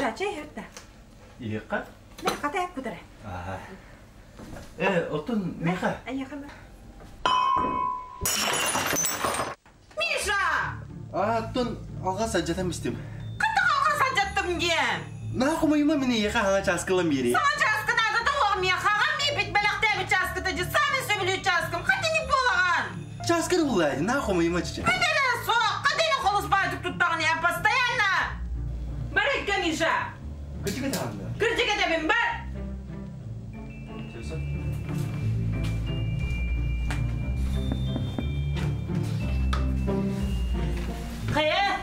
Миша, чэй иһэрдэ. Иһиэххэ? Мэ, хата эппитэрэ. Аа. Э, оттон Миха. Эйиэхэ мэ. Миша! Аа, оттон алҕас алдьатан истим. Хата алҕас алдьаттым диэн. Наа хомойума мин эйиэхэ хаҥа чааскылан биэриэ. Саҥа чааскы наадата суох миэхэ аҕам биэрбит бэлэхтээбит чааскыта дьи саамай сөбүлүүр чааскым хатиник буолаҕын. Чааскар буллаа наа хомойума чича. Бүтэрэ суох, хатини холус баайдык туттаҕын я постоянно. Барыкка, Миша. Кырдьык этаҕын Кырдьык этэбин бар. Хайа?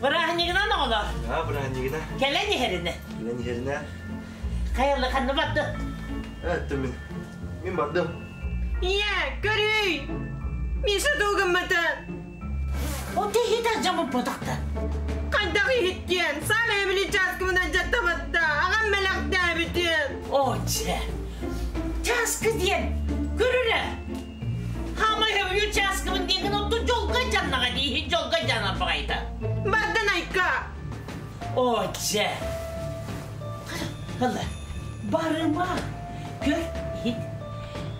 Бырааһынньыгынан оҕолор. Аа, бырааһынньыгына. Кэлэн иһэринэ. Кэлэн иһэринэ. Хайалла ханна барды? Эттим мин. Мин бардым. Ийэ, көрүй! Миша тугуммытын. О тиһи дьамы ботахта. Хайдах иһиттиэн? Саамай били чааскыбынан дьаттабатта. Аҕам мэлэхтээбитин. О, дьэ. Чааскы диэн көрүрэ. Хаамай өйү чааскыбын диэн отту дьолго дьаннаҕа дии, дьолго дьанар баҕайда. Бардан айка. О, дьэ. Ылла, барыма. Көр, иһит.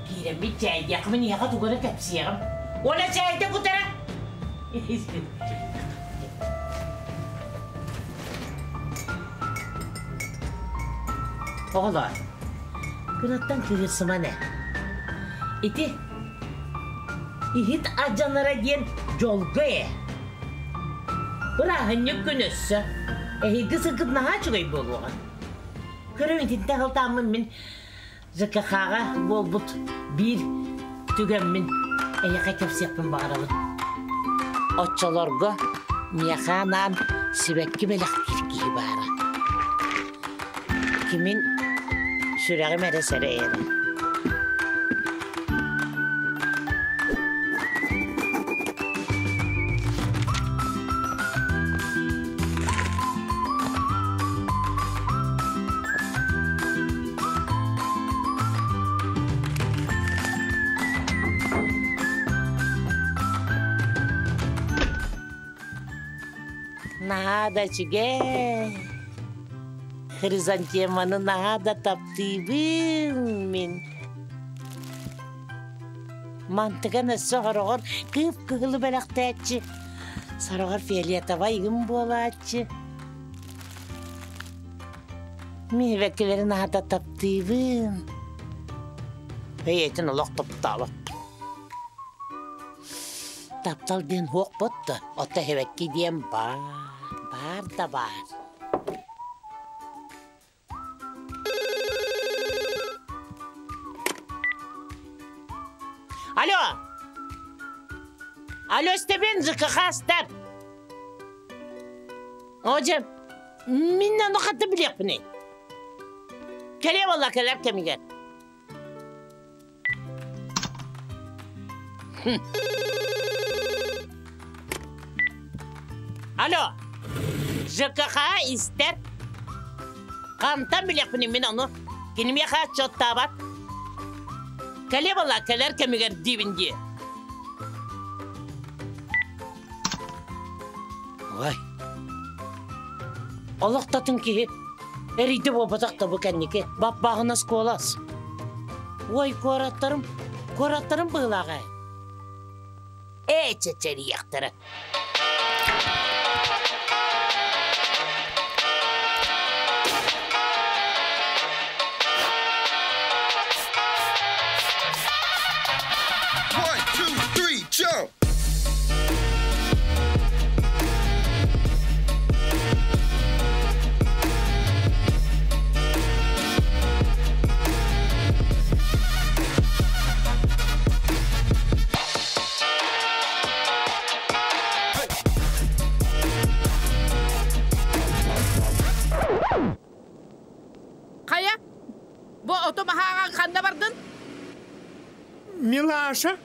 Киирэммит чээйдиэхпин ийэҕэ тугу эрэ кэпсиэҕим. Оля чээйдэ кутара. Оҕолоор, кыраттан кыыһырсыман ээ. Ити иһит адьанара диэн дьолго ээ. Бырааһынньык күн өссө. Эһиги сыргыт наһаа үчүгэй буолуоҕа. Көрүҥ итинтэн сылтааммын мин ЖКХ-ҕа буолбут биир түгэммин эйиэхэ кэпсиэхпин баҕарабын. Оччолорго миэхэ анаан сибэкки бэлэхтиир киһи баара. Кимин сүрэҕим эрэ сэрэйэрэ. Наһаа да үчүгэй. Хризантеманы наһаа да таптыыбын мин. Мантыган өссө хороҕор кып-кыһылы бэлэхтээччи, сороҕор фиолетовай игин буолааччы. Миэбэккилэрин аһата таптыыбын. Бэйэтин олох таптаабат. Таптал диэн суохпут да, оттон эһэбэкки диэн баар, баар да баар. Алло! Алло, Степен, ЖКХ-стар! О, дьэ, мин ону хатта билиэхпиний? Кэлиэ буолла кэлэр кэмигэр. Алло, ЖКХ истэр. Хантан билиэхпиний мин ону? Кини миэхэ отчуоттаабат. Кэлиэ буолла кэлэр кэмигэр диибин дии. Ой. Олохтотун киһи эрийди буолбатах да бу кэнники баппааҕына оскуолас. Ой, куораттарым, куораттарым быһыылаах ээ. Ээ, чэчэрийэхтэрэ. One, two, three, jump! Хайа, бу оту маһааҕа ханна бардын? Милаша?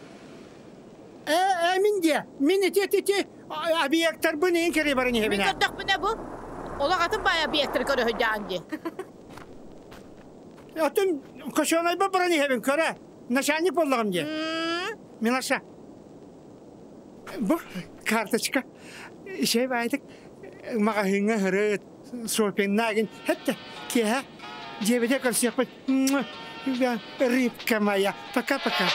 Э, мин диэ, мин ити ити объекттарбын иин кэри баран иһэбин. Мин көрдөхпүнэ бу, олох атын баай объекттары көрөһүдьаан дии. Атын кошонайба баран иһэбин, көрө. Начальник боллаҕым диэ. Милаша, бу карточка. Ишей баайтык. Маҕаһыыҥҥа сырыт, шопингнаагын хэттэ киэһэ дьиэбитэ көрсүөхпүт. Рыбка моя. Пока-пока.